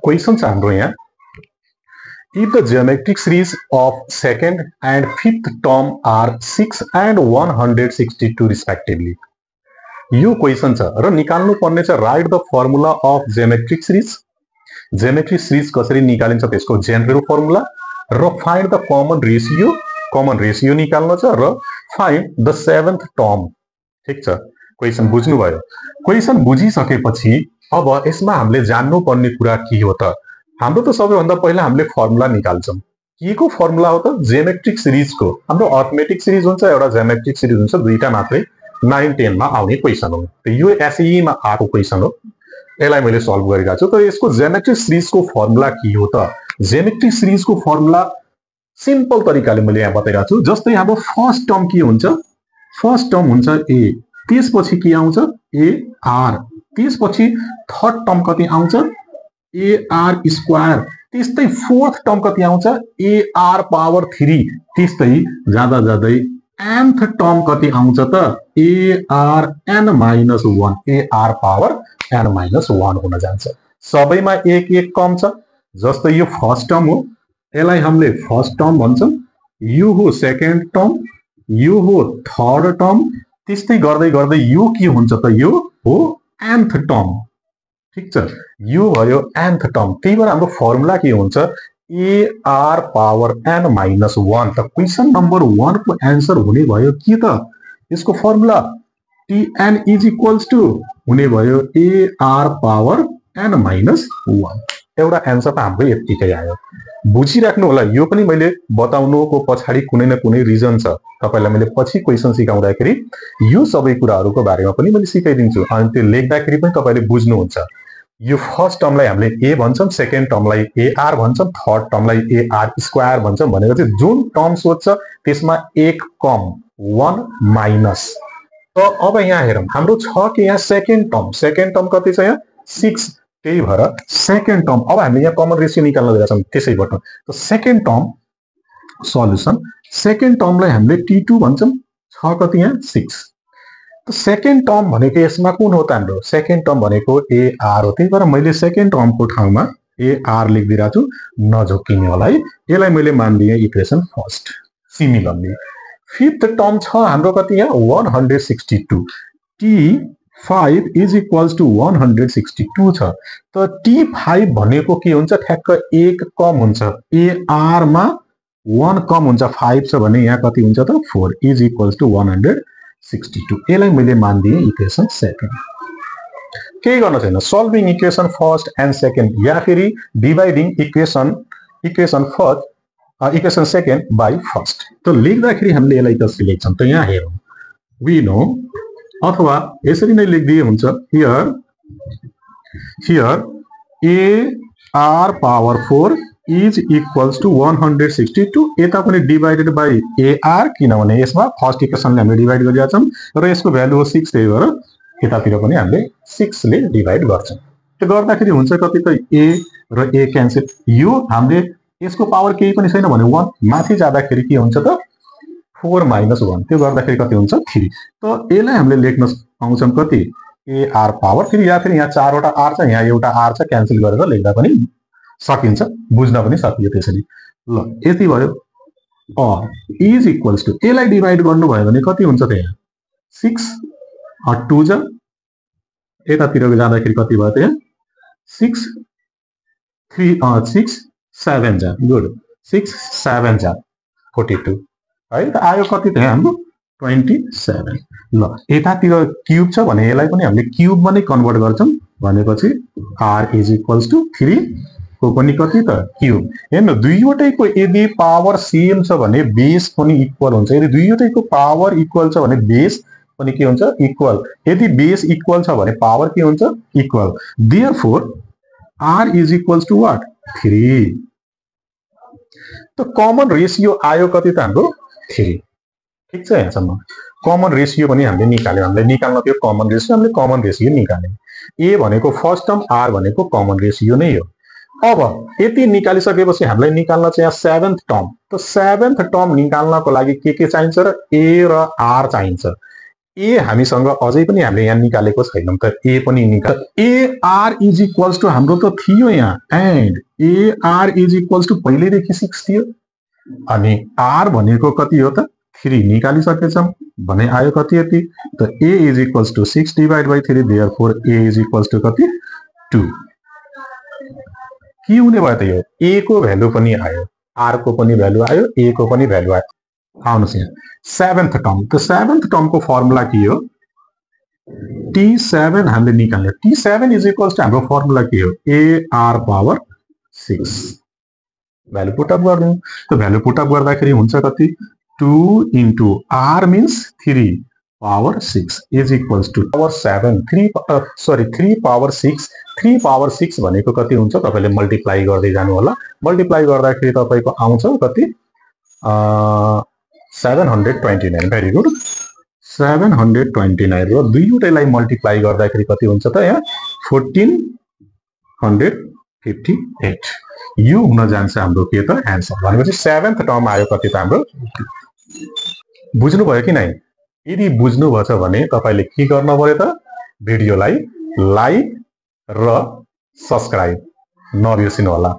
Question छ हाम्रो यहाँ if the geometric series of second and fifth term are 6 and 162 respectively. यो question छ र निकाल्नु पर्ने छ right the formula of geometric series. Geometric series कसरी निकालिन्छ त्यसको जेनरल फर्मुला र फाइन्ड द कमन रेशियो निकाल्नु छ र फाइन्ड द सेभेन्थ टर्म। ठीक छ, क्वेशन बुझ्नुभयो। क्वेशन बुझिसकेपछि अब यसमा हामीले जान्नु पर्ने कुरा के हो त? हाम्रो त सबैभन्दा पहिला हामीले फर्मुला निकाल्छौं। के को फर्मुला हो त? जियोमेट्रिक सिरिजको। हाम्रो अर्थमेटिक सिरिज हुन्छ, एउटा जियोमेट्रिक सिरिज हुन्छ, दुईटा मात्रै 9 10 मा आउने क्वेशन हो। यो एसई मा आएको क्वेशन हो, यसलाई मैले सल्भ गरिरहेको छु। त यसको जियोमेट्रिक सिरिजको फर्मुला के हो त? जियोमेट्रिक सिरिजको फर्मुला सिम्पल तरिकाले मैले यहाँ बताइरहेको छु। जस्तै हाम्रो फर्स्ट टर्म के हुन्छ? फर्स्ट टर्म हुन्छ ए, त्यसपछि के आउँछ? ए आर, त्यसपछि थर्ड टर्म कति आउँछ? ए आर स्क्वायर, त्यस्तै फोर्थ टर्म कति आउँछ? ए आर पावर 3, त्यस्तै जाँदा जाँदै nth टर्म कति आउँछ त? A R n minus 1, A r power n minus 1 हुन जान्छ। सबैमा एक एक कम छ। जस्तै यो फर्स्ट टर्म हो, यसलाई हामीले फर्स्ट टर्म भन्छौं। यो हो सेकेन्ड टर्म, यो हो थर्ड टर्म, त्यस्तै गर्दै गर्दै यो के हुन्छ त? यो हो nth टर्म। ठीक छ, यो भयो nth टर्म। त्यही भएर हाम्रो फर्मुला के हुन्छ? ए आर पावर n माइनस 1। त क्वेशन नम्बर 1 को एन्सर हुने भयो के त? यसको formula tn is equals to हुने भयो a r power n minus 1। एउटा एन्सर त हाम्रो यतिकै आयो। बुझिराख्नु होला, यो पनि मैले बताउनुको पछाडि कुनै न कुनै रिजन छ। तपाईलाई मैले पछि क्वेशन सिकाउँदाखेरि यो सबै कुराहरुको बारेमा पनि मैले सिकाइदिन्छु, अनि त्यो लेख्दाखेरि पनि तपाईले बुझ्नुहुन्छ। यो फर्स्ट टर्मलाई हामीले ए भन्छौं, सेकेन्ड टर्मलाई ए आर भन्छौं, थर्ड टर्मलाई ए आर स्क्वायर भन्छौं। भनेको चाहिँ जुन टर्म सोध्छ त्यसमा एक कम, 1 माइनस। त अब यहाँ हेरौं, हाम्रो छ के यहाँ सेकेन्ड टर्म। सेकेन्ड टर्म कति छ यहाँ? 6। त्यही भएर सेकेन्ड टर्म, अब हामीले यहाँ कमन रेशियो निकाल्न गएका छौं त्यसैबाट। त सेकेन्ड टर्म सल्युसन, सेकेन्ड टर्मलाई हामीले t2 भन्छौं। छ कति यहाँ? 6। त सेकेन्ड टर्म भनेको यसमा कुन हो त? हाम्रो सेकेन्ड टर्म भनेको ए आर हो। त्यही भएर मैले सेकेन्ड टर्मको ठाउँमा ए आर लेखिदिरहेको छु, नझोकिने होला है। यसलाई मैले मानिदिएँ equation first. Similarly fifth term छ हाम्रो कति यहाँ? 162। t5 इज इक्वल्स टु 162 छ। त t5 भनेको के हुन्छ? ठ्याक्क एक कम हुन्छ। ए आर मा 1 कम हुन्छ, 5 छ भने यहाँ कति हुन्छ त? 4 इज इक्वल्स टु 162। यसलाई मैले मानिदिएँ इक्वेसन सेकेन्ड। केही गर्न छैन, solving equation first and second या फेरि dividing equation first equation second by first. त लेख्दाखेरि हामीले यसलाई कसरी लेख्छौं त? यहाँ हेरौं, वी नो, अथवा यसरी नै लेख्दिए हुन्छ। Here a r power 4 is equals to 162। यता पनि डिभाइडेड बाई ए आर, किनभने यसमा फर्स्ट इक्वेसनले हामीले डिभाइड गरिरहेका छौं र यसको भ्यालु हो 6। त्यही भएर यतातिर पनि हामीले 6 ले डिभाइड गर्छौं। त्यो गर्दाखेरि हुन्छ कति त? ए र ए क्यान्सल। यो हामीले यसको पावर केही पनि छैन भने 1, माथि जाँदाखेरि के हुन्छ त? 4 माइनस 1। त्यो गर्दाखेरि कति हुन्छ? 3। त यसलाई हामीले लेख्न पाउँछौं कति? ए आर पावर 3, या फिर यहाँ 4 वटा आर छ, यहाँ एउटा आर छ, क्यान्सल गरेर लेख्दा पनि सकिन्छ, बुझ्न पनि सकियो त्यसरी। ल, यति भयो। इज इक्वल्स टु, यसलाई डिभाइड गर्नुभयो भने कति हुन्छ त? यहाँ 6 2 जा, यतातिर जाँदाखेरि कति भयो त? यहाँ 6 3 6 7 जा, गुड, 6 7 जा 42 है त। आयो कति त हाम्रो? 27। ल, यतातिर क्युब छ भने यसलाई पनि हामीले क्युबमा नै कन्भर्ट गर्छौं। भनेपछि आर इज इक्वल्स टु 3 को पनि कति त? क्युब। हेर्नु, दुईवटैको यदि पावर सेम छ भने बेस पनि इक्वल हुन्छ। यदि दुईवटैको पावर इक्वल छ भने बेस पनि के हुन्छ? इक्वल। यदि बेस इक्वल छ भने पावर के हुन्छ? Equal. Therefore r is equals to what? 3। त कमन रेशियो आयो कति त? हाम्रो 3। ठीक छ, यहाँसम्म कमन रेशियो पनि हामीले निकाल्यौं। हामीले निकाल्न थियो कमन रेशियो, हामीले कमन रेशियो निकाल्यौं। ए भनेको फर्स्ट टर्म, आर भनेको कमन रेशियो नै हो। अब यति निकालिसकेपछि हामीलाई निकाल्न चाहिँ यहाँ सेभेन्थ टर्म। त सेभेन्थ टर्म निकाल्नको लागि के चाहिन्छ र? ए र आर चाहिन्छ। ए हामीसँग अझै पनि हामीले यहाँ निकालेको छैनौं त ए पनि निकाल a r is equals to हाम्रो त थियो यहाँ and a r is equals to पहिलेदेखि 6 थियो अनि आर भनेको कति हो त 3 निकालिसकेछौं भने आयो कति यति त a is equals to 6 divide by 3 therefore a is equals to कति 2 के हुने भयो त यो ए को भ्यालु पनि आयो आर को पनि भ्यालु आयो ए को पनि भ्यालु आयो आउनुस् यहाँ सेभेन्थ टर्म त सेभेन्थ टर्मको फर्मुला के हो t7 हामीले निकाल्ने t7 इज इक्वल्स टु हाम्रो फर्मुला के हो a r power 6 value put up गर्नु त भ्यालु पुटअप गर्दाखेरि हुन्छ कति 2 into r means 3 power 6 is equals to power 7 3 power 6 3 power 6 भनेको कति हुन्छ तपाईले मल्टिप्लाई गर्दै जानु होला मल्टिप्लाई गर्दाखेरि तपाईको आउँछ कति 729 भेरी गुड 729 र दुईवटैलाई मल्टिप्लाई गर्दाखेरि कति हुन्छ त यहाँ 1458 यो हुन जान्छ हाम्रो के त आन्सर भनेपछि सेभेन्थ टर्म आयो कति त हाम्रो बुझ्नु भयो कि नै यदि बुझ्नु भछ भने तपाईले के गर्न पर्यो त भिडियोलाई लाइक र सब्स्क्राइब नबिर्सिनु होला